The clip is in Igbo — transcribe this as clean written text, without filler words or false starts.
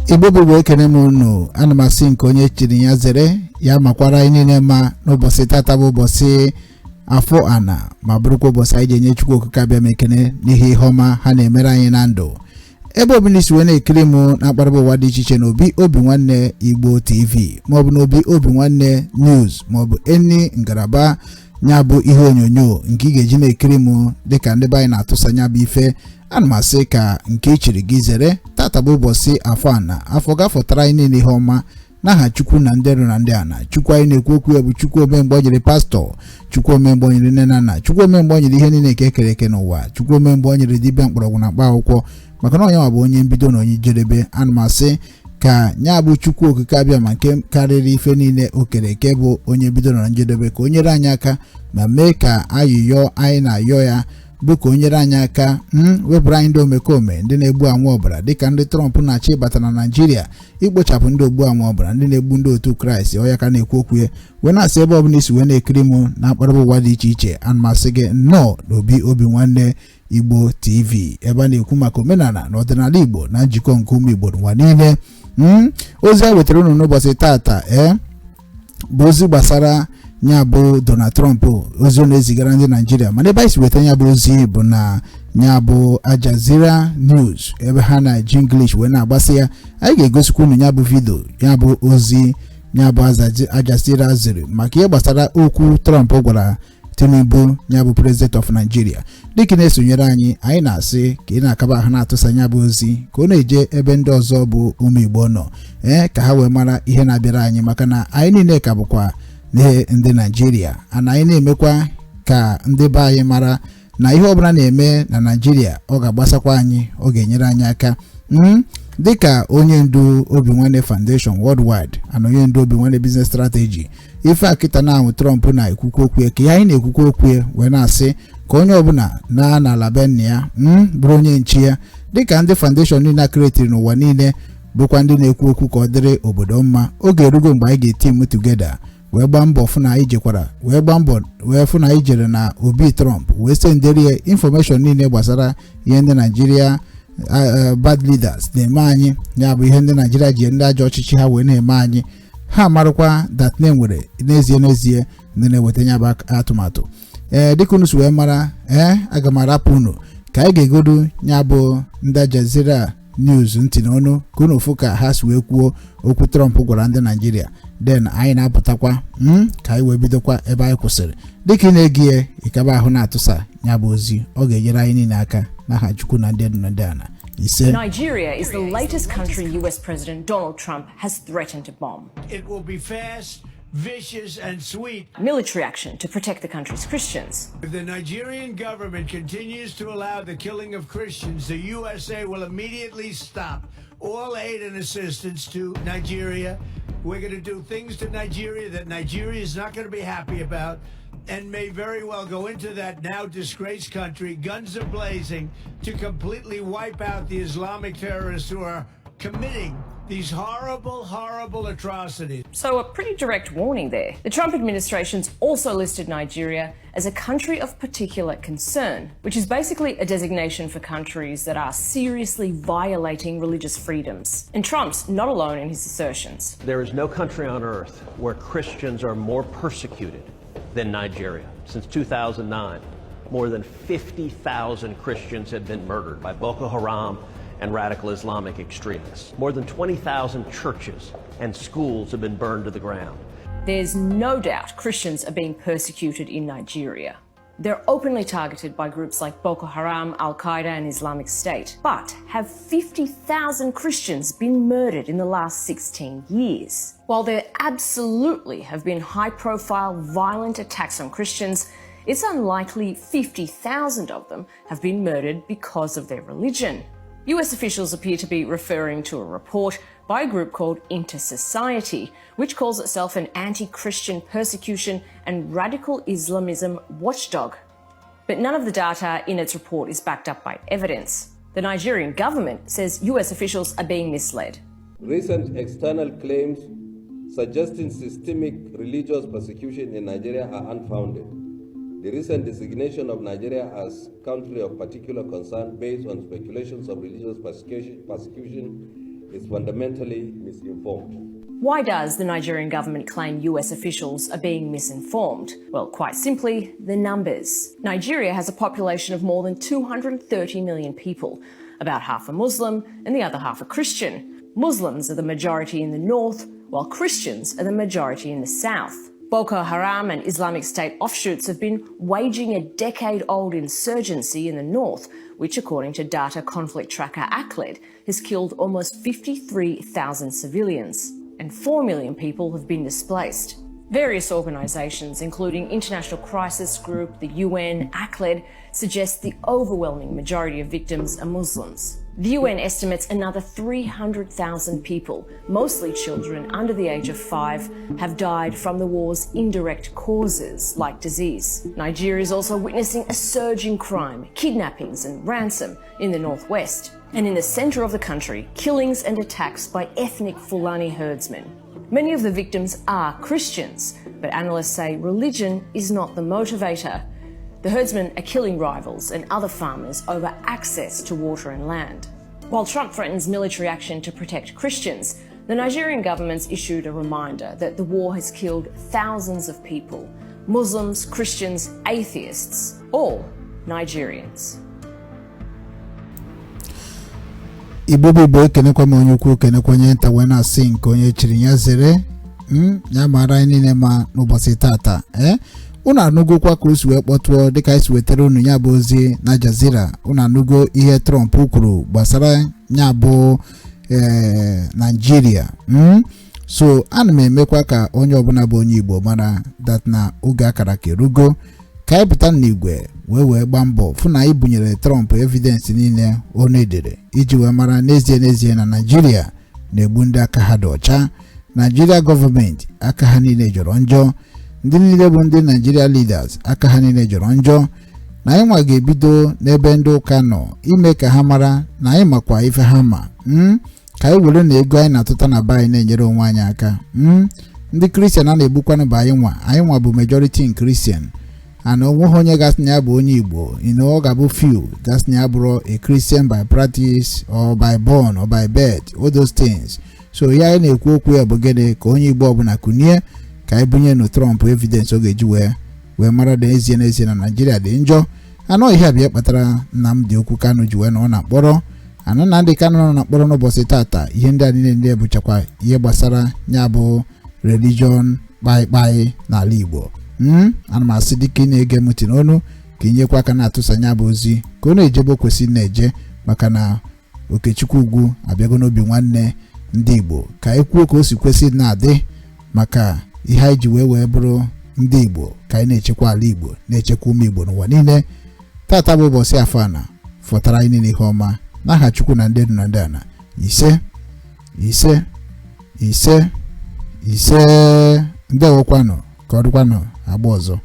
Igbo bụ Igbo, ekene m unu. Ana m asị nke onye chiri ya zere ya, makwara anyị niile ma n'ụbọchị tata bụ ụbọchị afọ ana, ma bụrụkwa ụbọchị anyị ji enye Chukwu Okike abịa m ekene n'ihe ihe ọma ha na-emere anyị na ndụ. Ebe ọbụla isi wee na-ekiri m na akparaba ụwa dị iche iche, na Obi Obi Nwanne Igbo TV, maọbụ na Obi Obi Nwanne News, maọbụ eni ngalaba ya bụ ihe onyonyo nke ị ga-eji na-ekiri m, dịka ndị be anyị na-atụsa ya bụ ife, ana m asị ka nke ị chiri gị zere. Tata bụ ụbọchị afọ ana, afọ gafọtara anyị niile ihe ọma n'aha Chukwu na ndị rụ na ndị ana. Chukwu anyị na-ekwu okwu ya bụ Chukwu omemgbe o nyere pastọ, Chukwu omemgbe o nyere nne na nna, Chukwu omemgbe o nyere ihe niile nke ekere eke n'ụwa, Chukwu omemgbe o nyere dibịa mkpọrọgwụ na mkpa akwụkwọ, maka na onye nwa bụ onye mbido na onye njedebe. Ana m asị ka nya bụ Chukwu Okike abịa ma nke karịrị ife niile o kere eke, bụ onye bido na njedebe, ka o nyere anyị aka ma mee ka ayịyọ anyị na-ayọ ya bụ ka o nyere anyị aka wepụrụ anyị ndị omekome, ndị na-egbu anwụ ọbara, dịka ndị Trump na-achọ ịbata na Naijiria ikpochapụ ndị ogbu anwụ ọbara, ndị na-egbu ndị otu Kraịst. Ọ ya ka na-ekwu okwu ya wee na-asị, ebe ọbụla isi wee na-ekiri m na akparaba ụwa dị iche iche, ana m asị gị nnọọ n'Obi Obi Nwanne Igbo TV, ebe a na-ekwu maka omenala na ọdịnala Igbo na njikọ nke ụmụ Igbo n'ụwa niile. Ozi a wetara unu n'ụbọchị tata bụ ozi gbasara ya bụ Donald Trump, ozi ọ na-ezigara ndị Naijiria. Mana ebe anyị si weta ya bụ ozi bụ na ya bụ Al Jazeera News, ebe ha na-eji English wee na-agbasa ya. Anyị ga-egosikwa unu ya bụ video, ya bụ ozi ya bụ Al Jazeera ziri maka ihe gbasara okwu Trump gwara Tinubu, ya bụ President of Nigeria. Dịka na-esonyere anyị, anyị na-asị ka ị na-akaba ahụ na-atụsa ya bụ ozi ka ọ na-eje ebe ndị ọzọ bụ ụmụ Igbo nọ, ka ha wee mara ihe na-abịara anyị, maka na anyị niile ka bụkwa ndị Naijiria, ana anyị na-emekwa ka ndị be anyị mara na ihe ọbụla na-eme na Naijiria, ọ ga-agbasakwa anyị, ọ ga-enyere anyị aka. Dịka onye ndu Obi Nwanne Foundation Worldwide and onye ndu Obi Nwanne Business Strategy, ife akịta na ahụ Trump na-ekwukwa okwu ka ihe anyị na-ekwukwa okwu wee na-asị ka onye ọbụla na n'ala be nna ya bụrụ onye nchi ya, dịka ndị foundation niile akretiri n'ụwa niile bụkwa ndị na-ekwu okwu ka ọ dịrị obodo mma. Oge erugo mgbe anyị ga-eteam together wee gbaa mbọ fụ na anyị jekwara wee gbaa mbọ wee fụ na anyị jere na obi Trump wee senderie information niile gbasara ihe ndị Naijiria bad leaders na-eme anyị, ya bụ ihe ndị Naijiria ji ndị ajọ ọchịchị ha wee na-eme anyị. Ha marakwa that na enwere n'ezie n'ezie ndị na-eweta ya bụ atụmatụ. Dịka unu si wee mara, aga m arapụ unu ka anyị ga-egodu ya bụ ndị Al Jazeera News ntị n'ọnụ, ka unu fụ ka ha si wee kwuo okwu Trump gwara ndị Naijiria. Then anyị na-apụtakwa ka anyị wee bidokwa ebe anyị kwụsịrị. Dịka ị na-ege ya, ịkaba ahụ na-atụsa ya bụ ozi, ọ ga-enyere anyị niile aka n'aha Chukwu na ndị nọ ndị ana. Ise. Nigeria is the latest country US President Donald Trump has threatened to bomb. It will be fast, vicious, and sweet. Military action to protect the country's Christians. If the Nigerian government continues to allow the killing of Christians, the USA will immediately stop all aid and assistance to Nigeria. We're going to do things to Nigeria that Nigeria is not going to be happy about and may very well go into that now disgraced country, guns a blazing, to completely wipe out the Islamic terrorists who are committing these horrible, horrible atrocities. So, a pretty direct warning there. The Trump administration's also listed Nigeria as a country of particular concern, which is basically a designation for countries that are seriously violating religious freedoms. And Trump's not alone in his assertions. There is no country on earth where Christians are more persecuted than Nigeria. Since 2009, more than 50,000 Christians have been murdered by Boko Haram and radical Islamic extremists. More than 20,000 churches and schools have been burned to the ground. There's no doubt Christians are being persecuted in Nigeria. They're openly targeted by groups like Boko Haram, Al Qaeda, and Islamic State. But have 50,000 Christians been murdered in the last 16 years? While there absolutely have been high profile violent attacks on Christians, it's unlikely 50,000 of them have been murdered because of their religion. US officials appear to be referring to a report by a group called Intersociety, which calls itself an anti Christian persecution and radical Islamism watchdog. But none of the data in its report is backed up by evidence. The Nigerian government says US officials are being misled. Recent external claims suggesting systemic religious persecution in Nigeria are unfounded. The recent designation of Nigeria as country of particular concern based on speculations of religious persecution is fundamentally misinformed. Why does the Nigerian government claim US officials are being misinformed? Well, quite simply, the numbers. Nigeria has a population of more than 230 million people. About half are Muslim and the other half are Christian. Muslims are the majority in the north, while Christians are the majority in the south. Boko Haram and Islamic State offshoots have been waging a decade old insurgency in the north, which, according to data conflict tracker ACLED, has killed almost 53,000 civilians, and 4 million people have been displaced. Various organisations, including International Crisis Group, the UN, ACLED, suggest the overwhelming majority of victims are Muslims. The UN estimates another 300,000 people, mostly children under the age of 5, have died from the war's indirect causes, like disease. Nigeria is also witnessing a surge in crime, kidnappings, and ransom in the northwest. And in the centre of the country, killings and attacks by ethnic Fulani herdsmen. Many of the victims are Christians, but analysts say religion is not the motivator. The herdsmen are killing rivals and other farmers over access to water and land. While Trump threatens military action to protect Christians, the Nigerian government's issued a reminder that the war has killed thousands of people: Muslims, Christians, atheists, all Nigerians. Igbo bụ Igbo, ekenekwa m onye ukwu, kenekwa onye nta, wee na-asị nke onye chiri ya zere. Ya mara anyị niile ma n'ụbọchị tata. Ee, unu anụgokwa ka o si wee kpọtụọ dịka anyị si wetara unu ya bụ ozi na Jazeera. Unu anụgo ihe Trump kwuru gbasara ya bụ ee Naijiria. So ana m emekwa ka onye ọbụla bụ onye Igbo mara that na oge akara ka erugo ka anyị pụta n'igwe wee gbaa mbọ fụ na anyị bunyere Trump evidence niile ọ edere iji wee mara n'ezie n'ezie na Naijiria na-egbu ndị aka ha dị ọcha. Naijiria gọọmenti, aka ha niile jọrọ njọ. Ndị niile bụ ndị Naijiria leaders, aka ha niile jọrọ njọ. Na anyị nwa ga-ebido n'ebe ndị ụka nọ ime ka ha mara na anyị makwa ife ha ma. Ka anyị were na ego anyị na-atụta na be anyị na-enyere onwe anyị aka. Ndị Kristian a na-egbukwanụ bụ anyị nwa. Anyị nwa bụ majority in Christian, and onweghị onye gasị na ya bụ onye Igbo. Ọ ga-abụ few gasị na ya bụrụ a Christian by practice or by born or by birth, all those things. So ihe anyị na-ekwu okwu ya bụ gịnị? Ka onye Igbo ọbụla kunie ka anyị bunye nụ Trump evidence ọ ga-eji wee mara na ezie n'ezie na Naijiria dị njọ. Anọ ihe abịa kpatara Nnamdi Okwu Kanu ji wee nọ na mkpọrọ. Anọ Nnamdi Kanu nọ na mkpọrọ n'ụbọchị tata. Ihe ndị a niile ndị bụchakwa ihe gbasara ya bụ religion kpaịkpaị n'ala Igbo. Ana m asị, dịka ị na-ege m ntị n'onu, ka inyekwa aka na-atụsa ya bụ ozi ka ọ na-ejebe o kwesịrị na-eje, maka na Okechukwu Ugwu abịago n'obi nwanne ndị Igbo ka anyị kwuo ka o si kwesị na-adị, maka ihe anyị ji wee bụrụ ndị Igbo, ka anyị na-echekwa ala Igbo, na-echekwa ụmụ Igbo n'ụwa niile. Tata bụ ụbọchị afọ ana fọtara anyị niile ihe ọma n'aha Chukwu na ndị elu na ndị ana. Ise, ise, ise, ise. Ndewokwanụ, ka ọ dịkwanụ agba ọzọ.